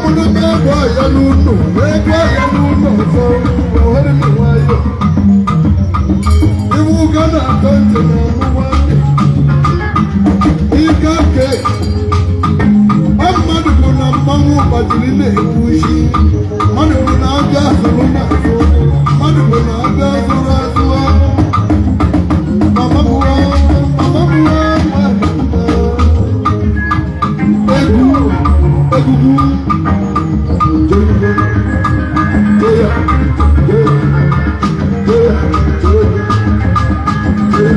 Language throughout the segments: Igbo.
Mụrụ m ego ya n'ụlọ, ego ya n'ụlọ ọzọ, ohere na nwayọ. Iwu ga na-atọ ntị na ọmụwa ntị. Ike ke ọ mmadụ bụ na mmanwụ gbajiri na-ekwu isi, mmadụ bụ na abịa zụrụ na azụ, mmadụ bụ na abịa zụrụ azụ. Mama mụọ, mama mụọ, egwu egwugwu jerugo jeya jeya jeya jeya jeya.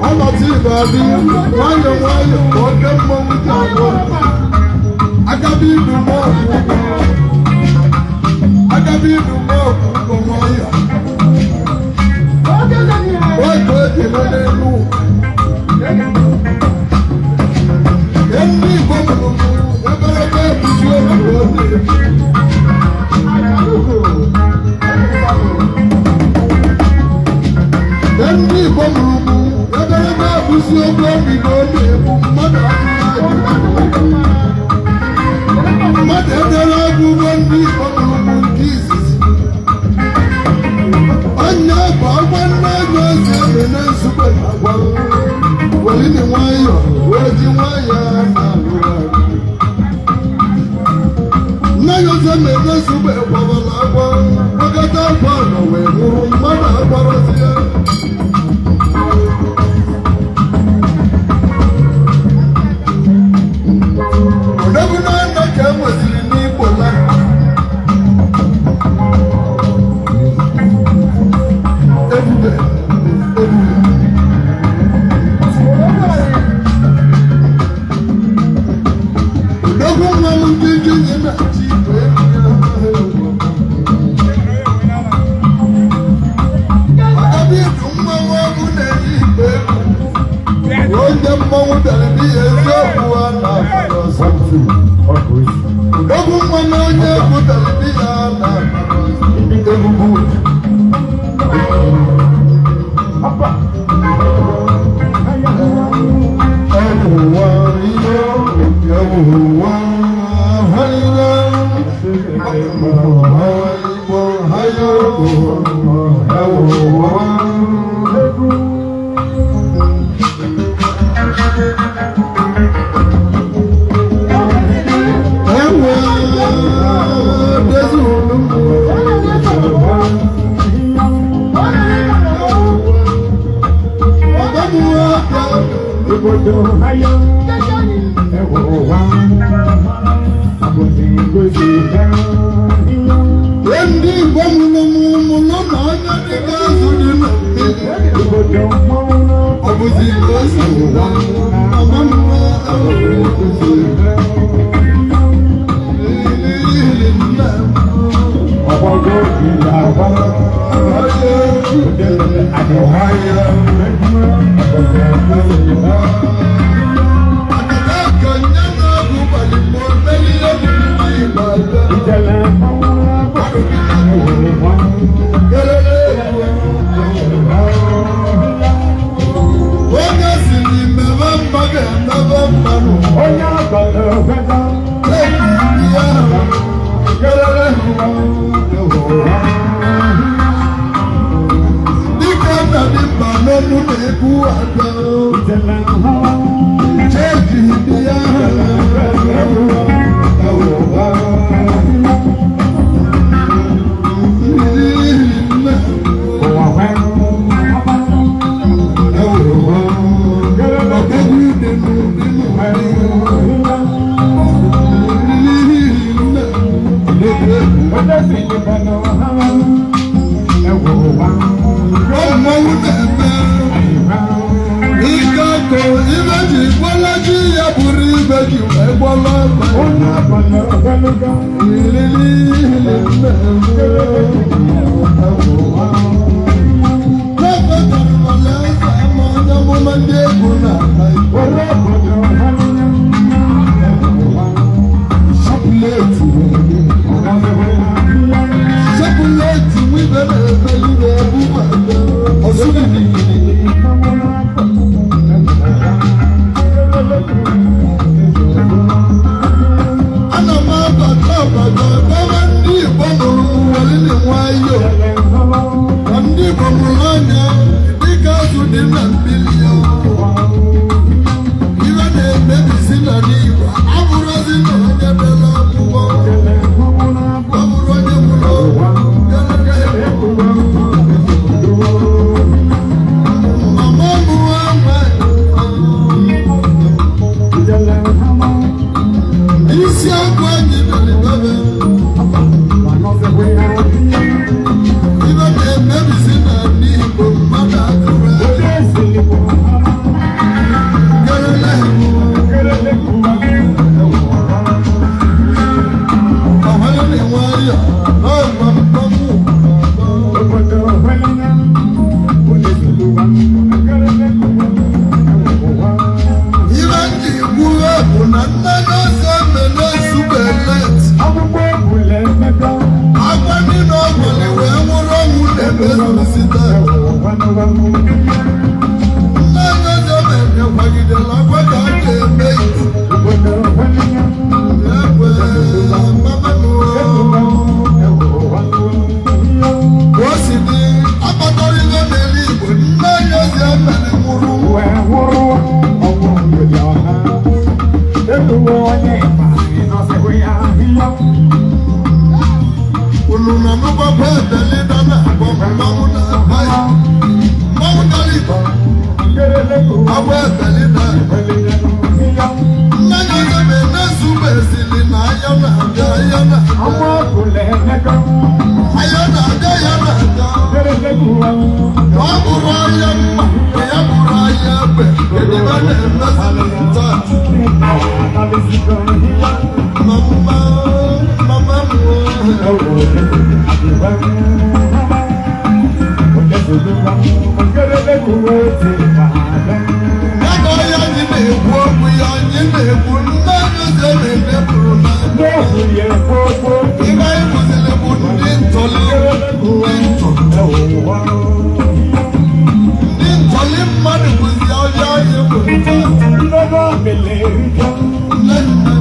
Ọnọdụ Igbo adị nwayọọ nwayọọ ka oke mmọnwụ ji agwọ. Agabi idu mọọgwụ ụgwọ. Agabi idu mọọgwụ ụgwọ nwayọọ. Oge oge nọ n'elu ụwa. Ndị Igbo mụrụ mụ eberebe ebuzi obi ọ na-ebu. Ndị Igbo mụrụ mụ eberebe ebuzi obi obi na ọ na-ebu mmadụ atụrụ. Mmadụ edela akwụkwọ ndị Igbo mụrụ mụ nke izizi. Onye bụ agwa nne ego ezi eme na Nsukka na-agwa. Welini nwayọọ wee ji nwayọọ na-alụ ọrụ. Nne ya ozi eme na Nsukka kwabara agwa, gwakọta akwa nọ wee nwụrụ mmadụ agwarọzi ya. Odogwu na ka e nweziri n'Igbo la. Ebube, ebube. Odogwu nwa m ndị njenye na-achị igwe Agabi idu mmanwụ ọgwụ na-eji igbe egwu. Onye mmanwụ bịara n'ihi eziokwu a na-agbara ọsọ. Odogwu nwa na onye egwu bịara n'ihi a na-agbara ọsọ. Egwugwu. Ewuwa ihe, ewuwa halila. Igbo hayo, ewuwa. Ewa, dezulu. Obodo ayo, ẹwọ wa, àbòsí gosi bẹ́ẹ̀. Ndị Igbo mụrụ mụ mụrụ na anya dịka azụ dị na mmiri. Obodo mmanwụ Ọ bụzi ka o si ụwa, mama m ahụrụ gosi bẹ́ẹ̀. nne m. Ọ̀pọ̀gọ́ ìlà wa, òde àdìwáyé, àbòsí gosi bẹ́ẹ̀. Akata ka nye na-agụ balị ma o melie n'ime Igbo abịa. Ìjẹ̀lẹ̀ mmanwụ ẹwọ wa, Kelele egwu. Onye si n'imebe mma ga-emebe mma n'ụwa. Onye àgbàdo fẹ́ta, Ebi ya. Kelele ẹwọ wa. Dịka nna dị mba n'ọnụ na-ekwu abịa. Ìjẹ̀lẹ̀ mmanwụ Cheji dị ya. ẹwọ wa. Nne. Ụwa wẹ́, ẹwọ wa. Ọ̀gbẹ́ni dị n'ụdị n'ụdị. Nne. Ọmọwụ na-eme. Ike ọkụ ibe ji gbala ji ya bụrụ ibe ji wee gbala ọkụ. Ilili nne. Amụma ndị egwu na-ata Ṣapụleti, ṣapụleti wibe na-ebe ibe ebu ma ọsụ gidigidi. Igbo abụrụzi na onye dere akwụkwọ, ọ bụrụ onye mụrụ mama mụwa isi akwa anyị bịara ibe na-emebizi n'ala Igbo mmadụ agụrụ gerele ọhụrụ na-enwe ọyọ n'ọgwa mmanwụ. Ibe ndị gwuo bụ na nne n'ozi emele subelet agwa niile ọgwụli wee nwụrụ ọnwụ na-emezuzite nne n'ozi emele kwagidere agwa ka a ga-eme ite ekwe mama m. Ka o si dị akpatara ihe mere Igbo nne n'ozi emele nwụrụ. Unu na nụgbakwa ebelida na-akpọ mmanwụ na-aba ya mmanwụ dara Igbo agwa ebelida nne ya onye na-emezu ezili na aya na-abịa aya na-abịa aya na-abịa ya na-abịa na ọ bụrụ ahịa mma na ya bụrụ ahịa egbe kedu ebe na-emezi taa? Mama mama m. Ya ka ọhịa anyị na-ekwu okwu ya anyị na-ekwu nne anyị ozi na-emepụrụ na ibe anyị kụziri bụ ndị ntọli ndị ntọ ndị ntọli mmadụ bụzi ọhịa anyị bụ taa. Nne nne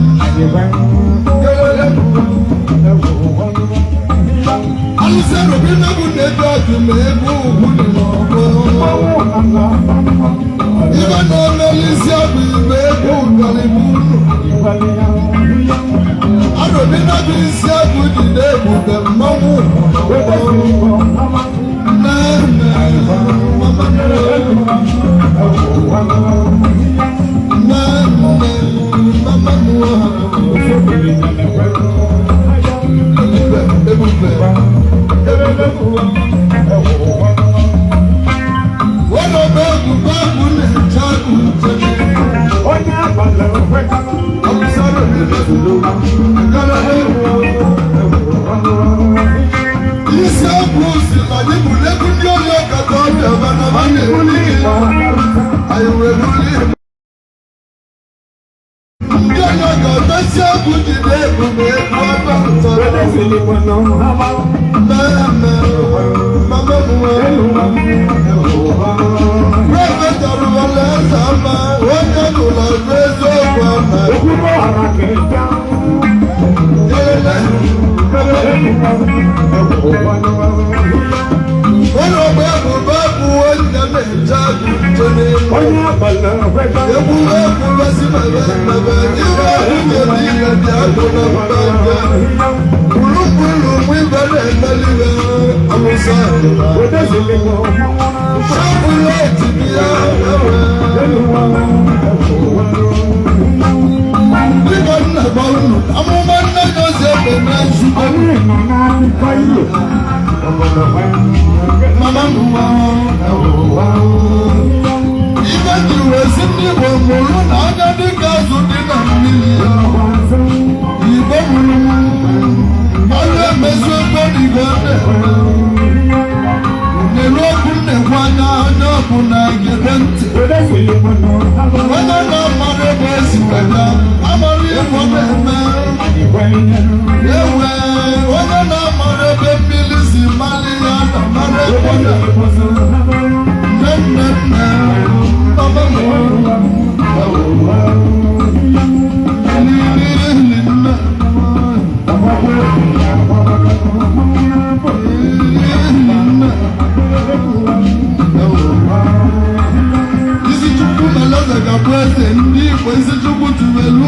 alụsị robi na ebe ọdụ ma ebe ugwu dị n'ọgbọ ibe na-emelisi abụ ibe ego ụdọrị bụ unu arobi na bụ isi abụ dị n'ebube mmanwụ nne nne mama nne nne mama ebube ebube wọ́n bẹ ebube abụ na-eche agụ nche alụsị robi isi abụ si na anyị bụ n'egwu ndị ọrịa kata ọbịa mana ha na-ebuli anyị wee buli ndị ọrịa ga-ata isi abụ jide ebube egwu ọbata mmemme mama m prọfetọrụwala eze ama onye gụrụ agụ eziokwu ama jelele ụlọ ọgba ebube bụ onye na-eche agụ nche n'elu egwu egwu besi mebe mebe iwe nwunye niile dị agụ na mba nje gburugburu mụ ibe na-emeliwe alụsa shọpụleti bịa ewe dịka nna gwa unu amụma nne gozi ebe na nzukọ mama m ibe ji wee si ndị Igbo mụrụ na anya dịka azụ dị na mmiri ya Igbo mụrụ ọrụ emezu ebe n'igwe na-eme n'elu okwu nnekwu anya anya ọbụ na gere ntị onye na-amara ebe esi weta amara Igbo na-eme ewe onye na-amara ebe mmiri si mali ya na mara ebe ọ na nne nne nne mama m nne isi chukwu meleze ga-abụ eze ndị Igbo isi chukwu tụrụ elu.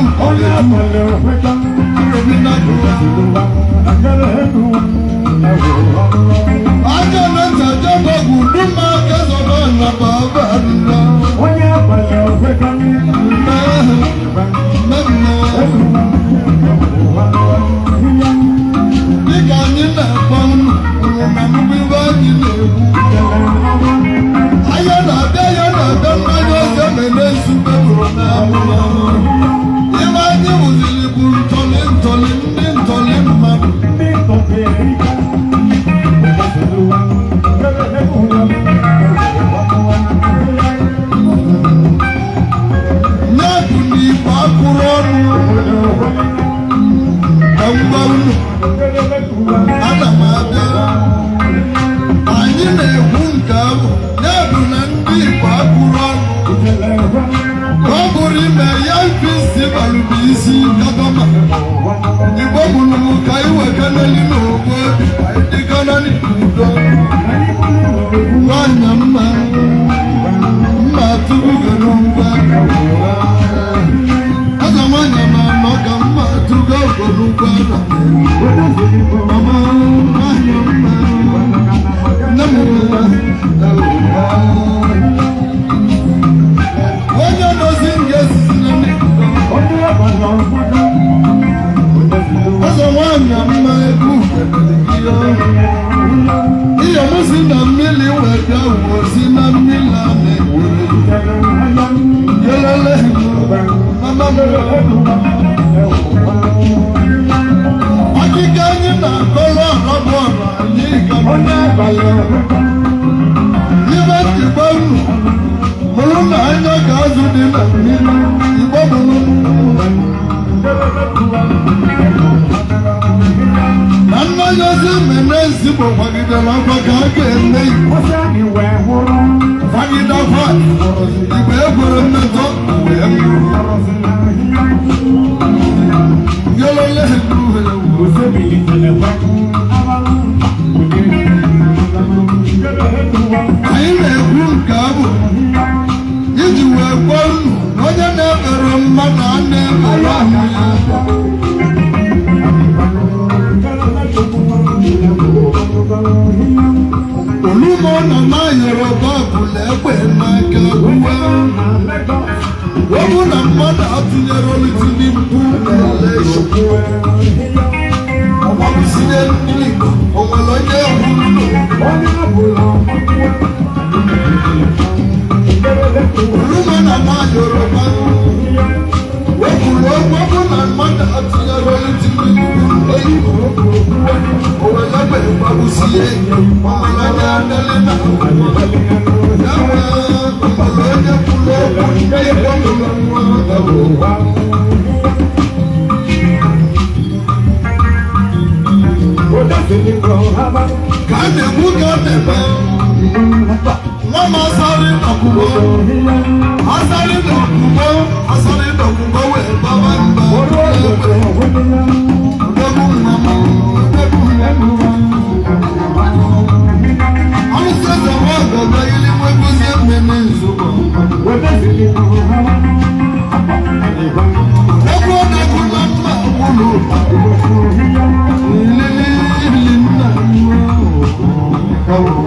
Thank you.